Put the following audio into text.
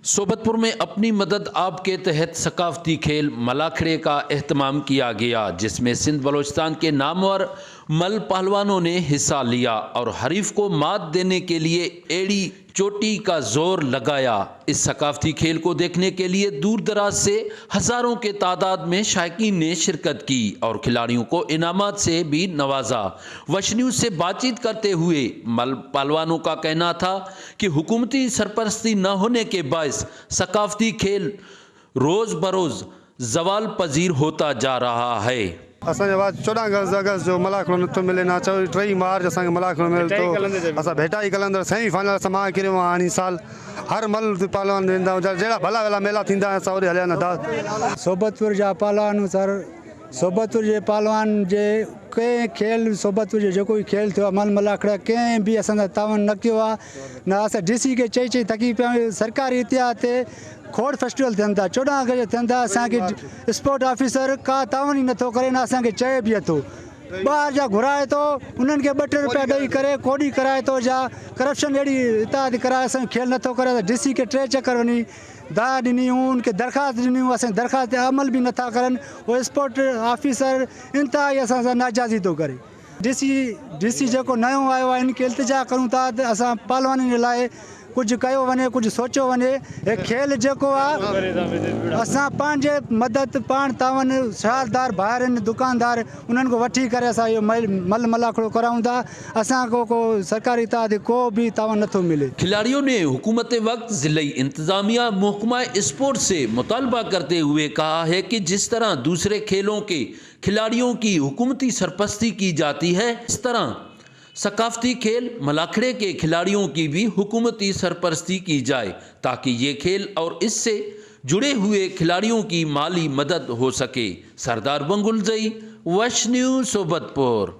सोबतपुर में अपनी मदद आप के तहत सकाफती खेल मलाखड़े का अहतमाम किया गया, जिसमें सिंध बलोचिस्तान के नामवर मल पहलवानों ने हिस्सा लिया और हरीफ को मात देने के लिए एड़ी चोटी का जोर लगाया। इस सकाफती खेल को देखने के लिए दूर दराज से हज़ारों के तादाद में शायकीन ने शिरकत की और खिलाड़ियों को इनामात से भी नवाजा। वश न्यूज़ से बातचीत करते हुए मल पहलवानों का कहना था कि हुकूमती सरपरस्ती न होने के बायस सकाफती खेल रोज़ बरोज़ ज़वाल पज़ीर होता जा रहा है। असांजे बाद 14 अगस्त जो मलाखड़ो नथो मिले ना चओ 3 मार्च असांखे मलाखड़ो मिले थो। असां भेटाई कलंदर सेमी फाइनल असां मान किरियो आहे। हाणे साल हर मल पहलवान वेंदा आहियूं, जहिड़ा भला भला मेला थींदा आहिनि असां होॾे हलिया वेंदा। सोबतपुर जा पहलवान सर, सोबतपुर जे पहलवान जे कंहिं खेल, सोबतपुर जो जेको बि खेल थियो आहे मल मलाखड़ा, कंहिं बि असां सां ताउन न कयो आहे। न असां डी सी खे चई चई थकी पिया आहियूं। सरकारी इतिहास ते खोड़ फेस्टिवल थियनि था, 14 अगस्त थियनि था, असांखे स्पोर्ट ऑफिसर का ताउन ई नथो करे, न असांखे चए बि अथो। ॿाहिरि जा घुराए थो, उन्हनि खे 2-3 रुपया ॾेई करे कोॾी कराए थो, या करप्शन अहिड़ी इताद कराए असांजो खेल नथो करे। डी सी खे 3 चक्कर वञी दाह ॾिनी हूं, उनखे दरख़्वास्त ॾिनी हूं, असांजी दरख़्वास्त ते अमल बि नथा करनि। उहो स्पोर्ट ऑफिसर इंतिहाई असां सां नाजाज़ी थो करे। डी सी जेको नयो आयो आहे, इनखे इल्तिजा करूं था त असां पहलवाननि जे लाइ कुझु कयो वञे, कुझु सोचियो वञे। हे खेल जेको आहे, असां पंहिंजे मदद पाण तावन शहरदार भाइर आहिनि, दुकानदार, उन्हनि खां वठी करे असां इहो मल मलाखड़ो कराऊं था। असां को सरकारी तौर ते को बि तावन नथो मिले। खिलाड़ियों ने हुकूमत वक्त, ज़िले इंतज़ामिया, महकमा स्पोर्ट्स से मुतालबा करते हुए कहा है कि जिस तरह दूसरे खेलों के खिलाड़ियों की हुकूमती सरपरस्ती की जाती है, इस तरह सकाफती खेल मलाखड़े के खिलाड़ियों की भी हुकूमती सरपरस्ती की जाए, ताकि ये खेल और इससे जुड़े हुए खिलाड़ियों की माली मदद हो सके। सरदार बंगुलजई, वश न्यूज़, सोबतपुर।